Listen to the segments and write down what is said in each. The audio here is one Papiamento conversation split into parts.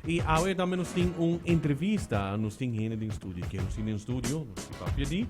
Y awe tambe nos tin un entrevista, nos tin hende den studio. Ken nos tin den studio? Nos tin papia di.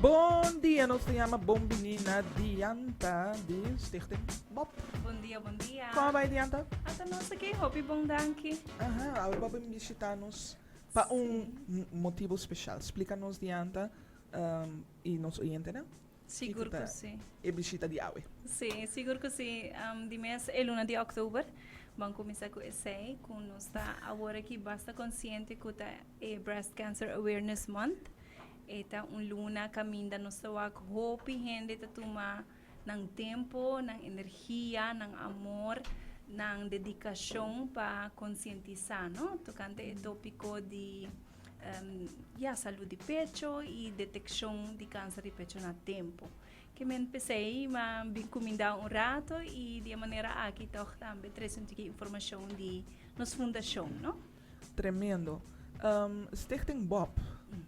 Bon dia, nos ta yama bon bini na Dianta di Stichting Bob. Bon dia, bon dia. Kon a bai, Dianta? Ata nos aki, hopi bon danki. Aha, awe bo a bin bishita nos pa un motibo special. Splika nos, Dianta, y nos oyentenan. Sigur ku si. E bishita di awe. Si, sigur ku si. Di mes e luna di òktober ban kuminsá ku esei ku nos ta awor aki basta konsiente ku ta e Breast Cancer Awareness Month. E ta un luna kaminda nos ta wak hopi hende ta tuma nan tempu, nan energia, nan amor, nan dedikashon pa konsientisá, no, tokante e topiko di. Ya, salud di pecho y deteccion di cancer di pecho na tempo. Ke men p'esey m'a bin cuminda un rato y di e manera aki toch tambe trece un tiki informacion di nos fundacion, no? Tremendo. Stichting Bob,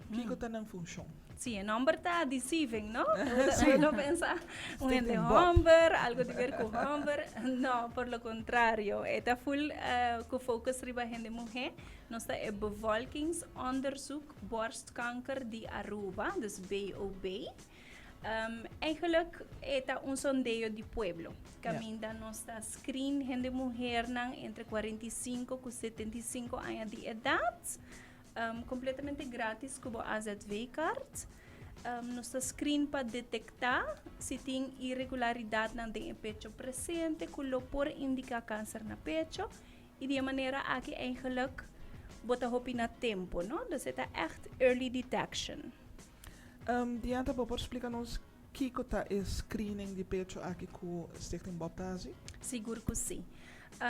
kiko ta nan funcion? Sí, e nomber ta deceiving, no? Sí. Uno pensa un hende homber, algo di ver cu homber. No, por lo contrario. E ta full cu focus riba hende muhe. Nos ta e Bevolkingsonderzoek Borstkanker di Aruba, dus BOB. Eigenlijk e ta un sondeo di pueblo. Caminda nos ta screen hende muhernan entre 45 cu 75 aña di edad. Completamente gratis cu bo AZV-kaart. Nos ta screen pa detecta si tin irregularidadnan den e pecho presente cu lo por indica cancer na pecho. Y di e manera aki eigenlijk bo ta hopi na tempo, no? Dus e ta echt early detection. Diantha, bo por splica nos kico ta e screening di pecho aki cu Stichting Bob ta haci? Sigur cu si.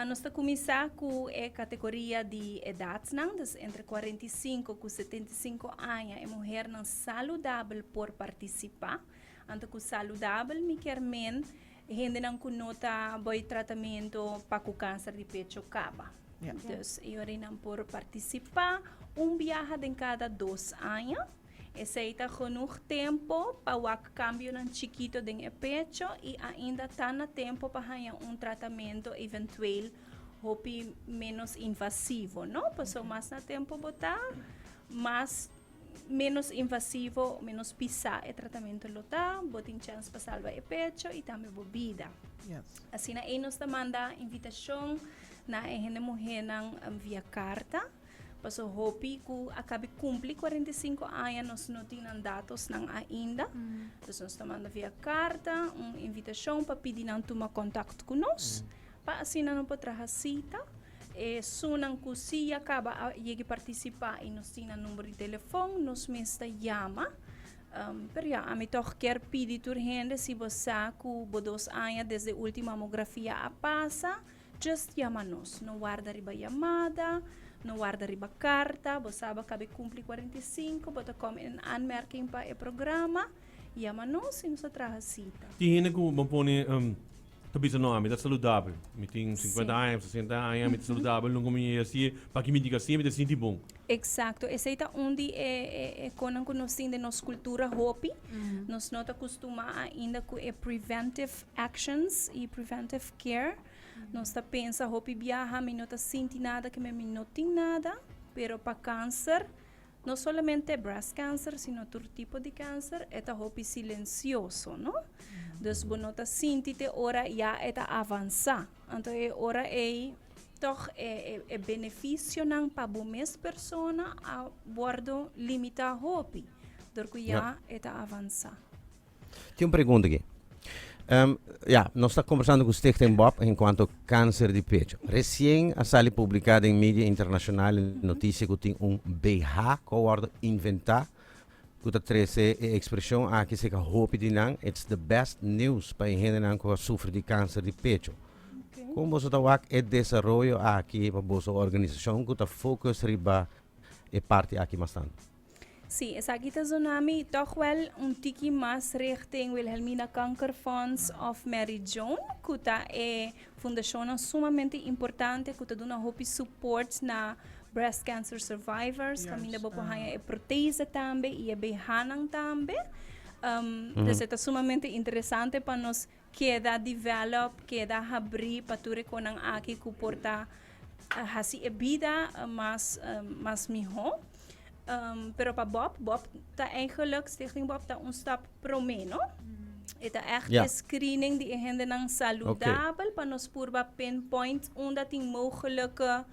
Nos ta cuminsa cu e categoria di edadnan, dus entre 45 cu 75 aña e muhernan saludabel por participa. Anto cu saludabel mi kier men Hendenan ku no ta bai tratamentu pa ku kanser di pecho kaba. Dus e ora nan por partisipá un biaha den kada dos aña. Esei ta genoeg tempu pa wak kambionan chikito den e pecho i ainda ta na tempu pa haña un tratamentu eventueel hopi ménos invasivo, no? Pasobra mas na tempu bo ta, mas Menos invasivo, menos pisá e tratamentu lo ta, bo tin chèns pa salba e pecho i tambe bo bida. Asina ei nos ta manda invitashon na e hende muhénan via karta, paso hopi ku a kabi kumpli 45 aña nos no tin nan datosnan ainda. Dus nos ta manda via karta un invitashon pa pidi nan tuma kontakt ku nos. Pa asina nan por traha sita. Esunnan ku si ya kaba a yega partisipá i nos tin nan number di telefòn, nos mes ta yama. Pero ya, ami tòg kier pidi tur hende, si bo sa ku bo dos aña desde último mamografia a pasa, just yama nos. No warda riba yamada, no warda riba karta. Bo sa bo a kaba kumpli 45, bo ta kòm in aanmerking pa e programa, yama nos i nos ta traha sita. Tin hende ku bo pone Ta bisa no, ami ta saludabel. Mi tin 50 aña, 60 aña, mi ta saludabel, nunca mi hasi, pa ki mi diga así, mi ta sinti bon. Exacto, esei ta un di e e e konan ku nos tin den nos kultura hopi. Nos no ta kustumá ainda ku e preventive actions i preventive care. Nos ta pensa hopi biaha mi no ta sinti nada ke mi no tin nada, pero pa kanser No solamente breast cancer, sino tur tipo di cancer, e ta hopi silencioso, no? Dus bo no ta sinti te ora ya e ta avansa. Anto e ora ei toch e, e, e beneficionan pa bo mes persona a wordo limita hopi, dor cu ya e ta avansa. Tin un pregunta aki. Ya, nos ta conversando cu Stichting Bob en cuanto cancer di pecho. Recien a sali publica den media internacional e noticia cu tin un BH cu a wordo inventa cu ta trece e expresion aki cerca hopi di nan, it's the best news pa e hendenan cu a sufri di cancer di pecho. Con boso ta wak e desaroyo aki pa boso organisacion cu ta focus riba e parti aki mas tanto? Sí, esaki ta zona mi tòg wèl un tiki mas richting Wilhelmina Kankerfonds òf Mary Joan, ku ta e fundashonnan sumamente importante ku ta duna hopi support na breast cancer survivors, kaminda bo por haña e protese tambe i e BH'nan tambe. Dus e ta sumamente interesante pa nos keda develop, keda habrí pa tur e konan aki ku por ta. Hasi e bida mas mas miho. Pero pa Bob, Bob ta eigenlijk, Stichting Bob ta un stap prome, no? E ta echt e screening di e hendenan saludabel pa nos purba pinpoint unda tin mogelijke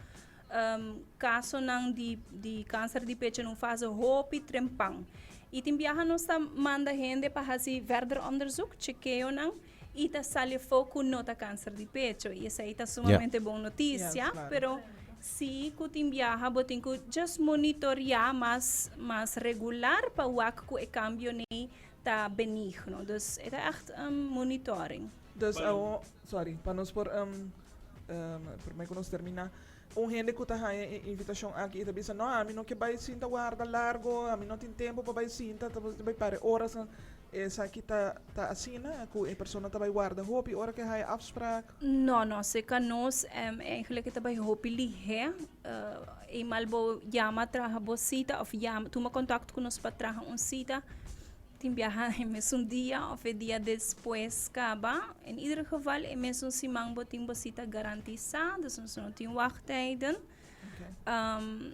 casonan di di cancer di pecho na un fase hopi trempan. Y tin biaha nos ta manda hende pa haci verder onderzoek, chekeonan, y ta sali afo cu no ta cancer di pecho y esey ta sumamente bon noticia, pero si cu tin biaha bo tin cu just monitorea mas mas regular pa wak cu e cambio ney ta benigno, dus e ta echt monitoring. Dus awo, sorry, pa nos por prome cu nos termina, un hende cu ta haya e invitacion aki y ta bisa no ami no ke bay sinta warda largo, ami no tin tempo pa bay sinta, ta bay pare oras. Esaki ta ta asina ku e persona ta bai warda hopi ora ku e haya afsprak? No, no, serka nos eigenlijk e ta bai hopi lihé. Eenmaal bo yama traha bo sita òf yama tuma kontakto ku nos pa traha un sita, tin biaha e mesun dia òf e dia despues kaba. In ieder geval e mesun siman bo tin bo sita garantisá, dus nos no tin wachttijden.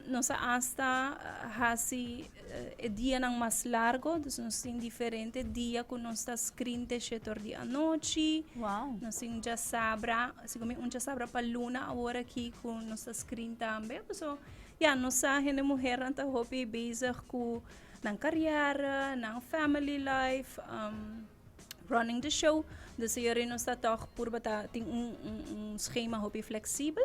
Nos a hasta hasi e dianan mas largo, dus nos tin diferente dia ku nos ta screen te shetor di anochi. Wow. Nos tin djasabra, segun mi un djasabra pa luna awor aki ku nos ta screen tambe. Paso, ya, nos sa hende muhernan ta hopi bezig ku nan carrière, nan family life, running the show. Dus yori nos ta tòg purba ta tin un un schema hopi flexibel.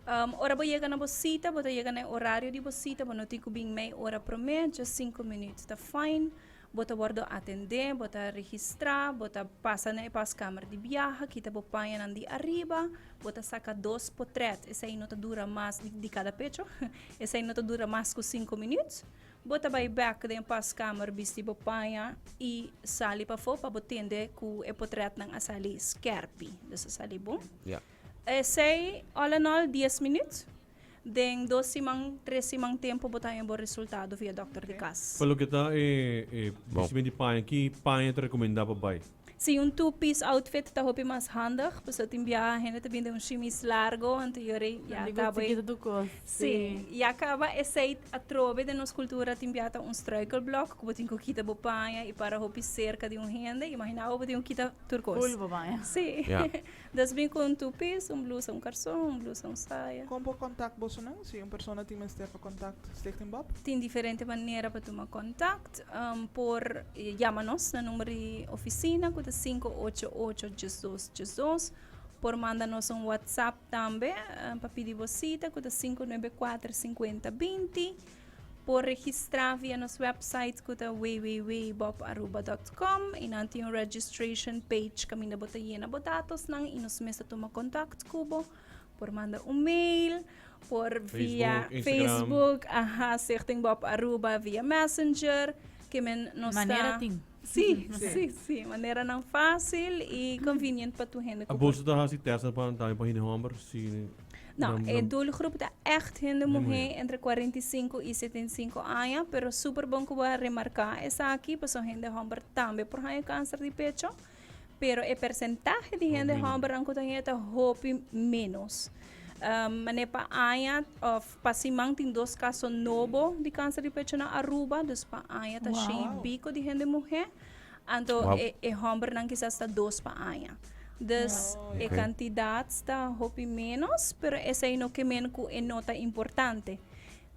Ora bo yega na bo sita, bo ta yega na e orario di bo sita, bo no tin ku bin mei ora promé, just sinku minüt ta fine. Bo ta wòrdu atendé, bo ta registrá, bo ta pasa na e paskamer di biaha, kita bo pañanan di ariba, bo ta saka dos potrèt, esei no ta dura mas di kada pecho, esei no ta dura mas ku sinku minüt. Bo ta bai bèk den e paskamer, bisti bo paña i sali pafó pa bo tende ku e potrètnan a sali skèrpi, dus a sali bon. Esei all in all dies minuut. Den dos siman, tres siman tempo bo ta haña bo resultado via dokter di kas. Pa loke ta e bistimento di paña, ki paña ta rekomendá pa bai? Si un two piece outfit ta hopi mas handig, pasobra tin biaha hende ta bin den un shimis largo, anto yori ya Di ta gusta bai. kita tur kos. Sí, ya kaba esei atrobe den nos kultura tin biaha ta un struikelblok ku bo tin ku kita bo paña i para hopi serka di un hende, imagina bo bo tin ku kita tur kos. Full bo paña. Sí. Ja. Dus bin ku un two piece, un blusa, un karson, un blusa, un saya. Kon por kontakt bosonan si un persona tin mester pa kontakt Stichting Bob? Tin diferente manera pa tuma kontakt. Por yama nos na number di ofisina ku ta 588 12 12. Por manda nos un WhatsApp tambe pa pidi bo sita ku ta 594 50 20. Por registrá via nos website ku ta www.bobaruba.com i nan tin un registration page kaminda bo ta yena bo datosnan i nos mes ta tuma kontakt ku bo. Por manda un mail, por via Facebook, Instagram. Facebook, aha, Stichting Bob Aruba via Messenger. Ke men nos ta Manera tin. Sí, sí, sí. Maneranan fácil i convenient pa tur hende A ku por. boso ta hasi testnan pa tambe pa hende hòmber? Si No, nan e nan doelgroep ta echt hende hende muhé muhé. entre 45 i 75 aña, pero super bon ku bo a remarká esaki, pasobra hende hòmber tambe por haña kanser di pecho, pero e persentahe di Hopi hende menos. hòmbernan ku ta haña ta hopi ménos. Manera pa aña òf pa siman tin dos kaso nobo di kanser di pecho na Aruba, dus pa aña ta shen i Wow. piko di hende muhé. Anto Wow. e e hòmbernan kisas ta dos pa aña. Dus e kantidat ta hopi ménos, pero esei no ke men ku e no ta importante.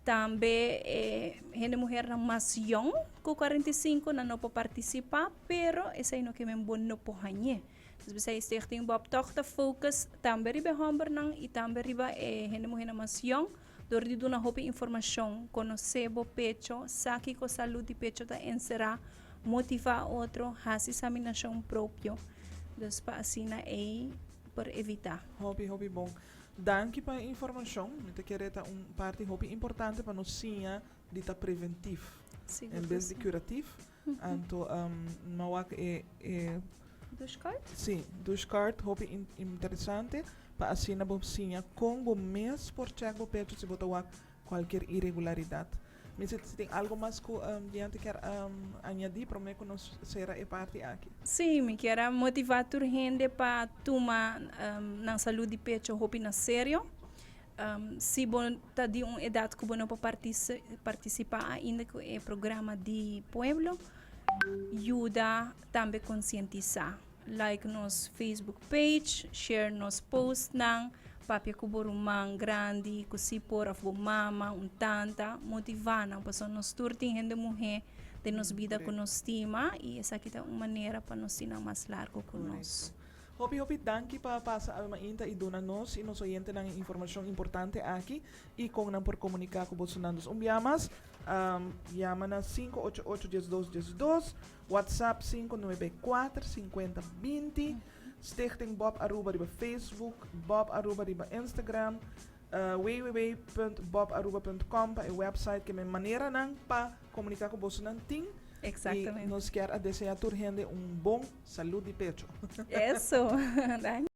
Tambe e hende muhernan mas yòn ku 45 nan no por partisipá, pero esei no ke men bo no por hañ'é. Dus p'esei Stichting Bob tòg ta focus tambe riba e hòmbernan i tambe riba e hende muhernan mas yòn dor di duna hopi informashon, konosé bo pecho, sa kiko salud di pecho ta enserá, motivá otro, hasi saminashon propio. Dus pa asina ei por evitá. Hopi hopi bon. Danki pa e informashon. Mi ta kere ta un parti hopi importante pa nos siña di ta preventif Sigur en ku bes di si. kuratif. Anto mi a wak e e Douchecard? Si, douchecard hopi interesante pa asina bo siña kon bo mes por chèk bo pecho si bo ta wak kualkier iregularidat. Mi si tin algo mas ku Diante kier añadí promé ku nos sera e parti aki. Sí, mi kier a motivá tur hende pa tuma nan salud di pecho hopi na serio. Si bo ta di un edad cu bo no por participa ainda cu e programa di pueblo, yuda tambe concientisa. Like nos Facebook page, share nos postnan, papia cu bo ruman grandi cu si por of bo mama, un tanta, motiva nan pasobra nos tur tin hende muhe den nos bida cu nos stima y esaki ta un manera pa nos tin nan mas largo cu nos. Hopi hopi danki pa pasa alma inta y duna nos y nos oyentenan e informacion importante aki y con nan por comunica cu bosonan. Dus un bia mas, yama na 588 12 12, WhatsApp 594 50 20, Stichting Bob Aruba riba Facebook, Bob Aruba riba Instagram, www.bobaruba.com pa e website ke men maneranan pa comunica cu bosonan tin. Exactamente. Y nos kier a desea tur hende un bon salud di pecho. Eso. Danki.